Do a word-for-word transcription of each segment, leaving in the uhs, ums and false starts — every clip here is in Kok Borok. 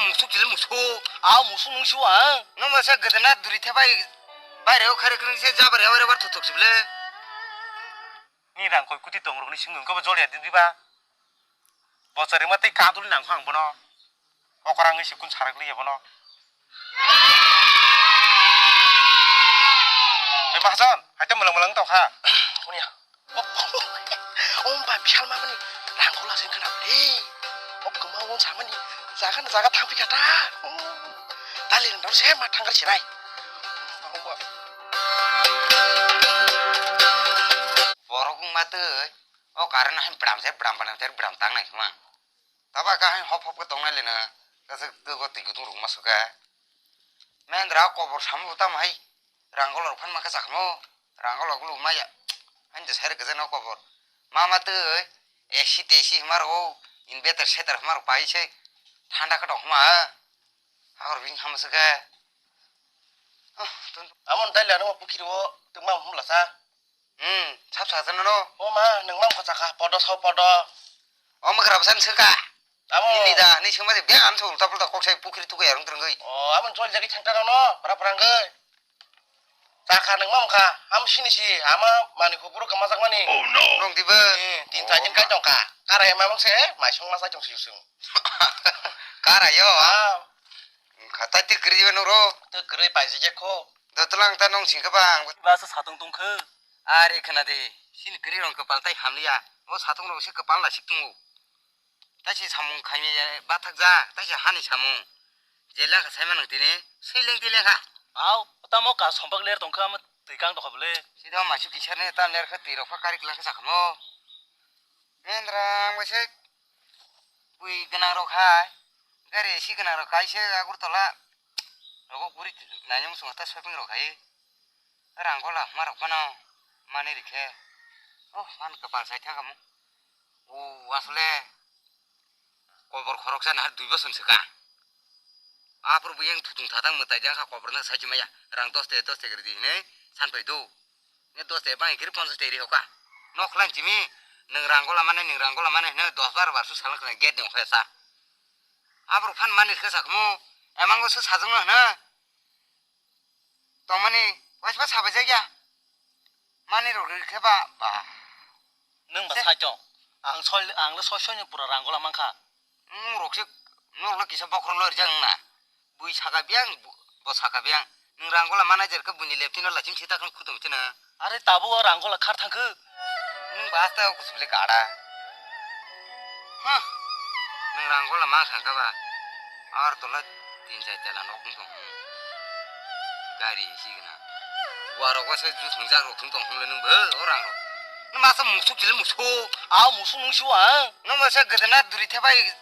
Musuk chili musuk. Aw musuk nung siwa ang. Nung masa gedena duri thebai. Baire o khare kring se jabar yabar yabar thuthuk sibile. Ni rang koi kuti tong rokni sing nung ko jol ya di ba. Bochari ma tei kadul nang phang bono. Okorang isi kun sarak liya bono. Hei Mahajon, hai tei mulang mulang tong kha. Kunia. O ba bishal ma mani rang kola sen khana le. O kama won sa mani jaga na jaga thang phi kha ta. Dali rang dor se ma thang kar se nai. Borok wng ma tei o current hai bram se bram bram se bram tang nai khma. Taba ka hai hop hop ke tong nai le na. Ka se tei go twi kutung rung ma su ka. Mendra kobor samu tamo hai. Rangol rok phan ma khe chakmo. Rangol rok lu maya. Ani de sari khe no kobor. Mama tei A C te si hmar o. Inverter setter hmar pai se. Thanda khe tong ma. Hagor bing ham se khe. Amon dai le no pukiri o. Tuma humla sa. Hmm, sap sa no. O ma, nang mam kha chakha. Podo sao podo. O ma khrap san se ka. Amo. Nini da, ni sengma je beng am se ulta pulta kok sai pukiri tuku yarung trengoi. O, amo chol jagi changta no, pra prang ge. Chakha nang mam kha, am sini si, ama mani huburu kama jak mani. Oh no. Nong di ba. Eh, tin ta jin kai tong kha. Kara ema mang se, mai song ma sai tong si sung. Kara yo. Ah. Khatai ti kri ba nuro. Ti kri pai je kho. Dotlang ta nong sing ka bang. Ba sa satung tong khe. Ari khna di, sini kri rong kepal tai hamliya. O satung rong se kepal la sik tungo. Taisi samung khaimya bathakjak, taisi hani samung. Je lengkha saimano tini, swi lengdi lengkha. Au, tamo ka sompak ler tongkha, ama twi kang tokha bole. Sida maisu kisarni tam ler kha, twi rok pha karik lengkha sakhamo. Mendra ang bai se bui gwnang rok hai, gari A C gwnang rok kaisa Agartala rogo guri nainani muchungo ta shopping rok hai. Rang gola hma rok phano mani rikhe. Oh, man kapal sai thangamo. O asole kobor khoroksa nahar dui bosor swkang. Aphuru buyang thutung thatang mwtai jang kha kobor na sai chimaya. Rang dos te dos te gari di hinwi san pai do. Ne dos te bang gari ponchas te ri hoka. Nok khlan chimi nang rang gola mane nang rang gola mane hne dos bar bar su salang khlan gate ni okhya sa. Aphuru phan mani khe sakmo. Emango su sajongno hne. Tongmani waisba sabaijak ya. Mani rok rikhe ba, ba. Nwng ba sai tong. Ang soi, ang le soi soi ni pura rang gola mankha. Nwng rok se, nwng rok le kisa bokhorok loi rijak wngna. Bui saka biyang, bo, bo saka biyang. Nwng rang gola mana jer khe buini leptino lachim sita khon khutung chino. Are tabuk o rang gola khar thangkhe. Nwng ba asta o kuchuk le gada. Huh. Nwng rang gola ma khangkha ba. Ar tola tin chai tela nok wng tong. Gari si gana. Warok wasa ju thwngjak rok thwng tong hwnle nwng bo o rang rok. Nwng masa musuk chili musuk. Aw musuk nwng siwa. Nwng masa gedena duri thebai.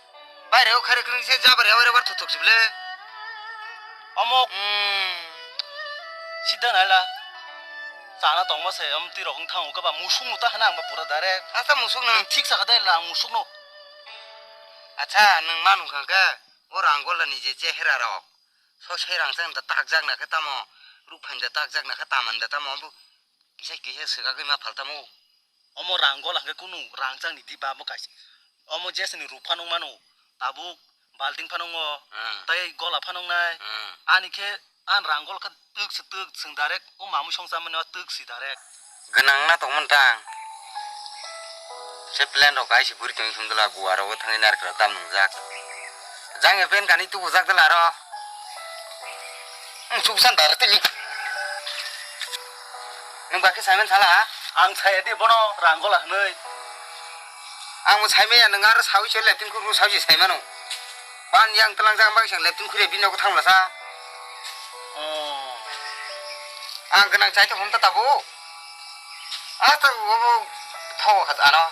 Baire o khare kwrwng se jabar yabar yabar thuthuk sibile. Omo. Hmm. Sida naila. Chana tongma se amtwi rok wng thango khe ba musuk no ta hana ang ba pura direct. Asa musuk no. Nwng thik saka de la ang musuk no. Acha nwng ma nung kha khe o rang gola ni je chehra rok. So se rang chang da tak jak na khe tamo. Ruk phan da tak jak na khe taman da tamo. Kisa kisa swkagwi ma phaltamo. Omo rang gola hwnkhe kunu rang changni di ba bo kaisa. Omo jeseni ruk phano wngmano, tabuk balting phano wngo, hmm, tei gola phano wngnai. Hmm. Ani khe ani rang gol khe twk se twk, chwng direct o mamui song chamani o twk si direct. Gwnang na tongmani tang. Se plan rok kaisa guri tongwi himdwla guaro o thangwi narikra tam nwngjak. Jang e pen kani tubujak dwla aro. Ang suksan bar tini. Nang bakhe saiman sala ha? Ang saya di bono rang gola hwnwi. Ang bo saimaya nang aro sawi se leptin khuru sawi se saimano. Ban yang telang jang bak sang leptin khuri bini nogo thangla sa. Oh. Ang gwnang chai to hom ta tabo. Asta bo bo thaw khat ano.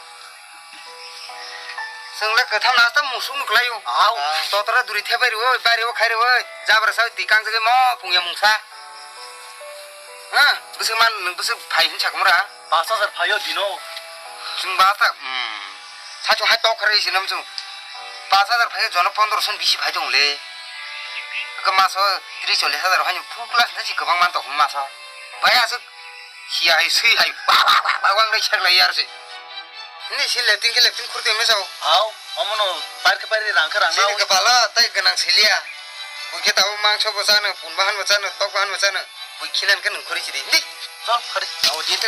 Chwng le kwtham na ta musuk nuk lai o. Au. Totra duri thebai rwo, bari o khai rwo. Jabra sa twi kang jagwi mo pungya mungsa. Ha, bwswk man, bwswk phai hin sakmura. Pas hajar phaio dino. Chwng ba ta, hmm. Sa chwng hai tok kharwi sinam chwng. Pas hajar phaio jono pondro son bisi phai tong le. Ka maso tris chollis hajar haino full class na chi kwbang man tok maso. Bai aswk Siya hai sui hai ba ba ba ba wang dai sak lai yar se. Ni si leptin ke leptin khur te me sao. Au. Omono pair khe pair rang khe rang Chini nao. Kwpalo tei gwnang siliya. Bui khe tabuk mangso bo chano, pun bahan bo chano, tok bahan bo chano. Bui khinan khe nung khuri chidi. Di, chol, khari. Abo di te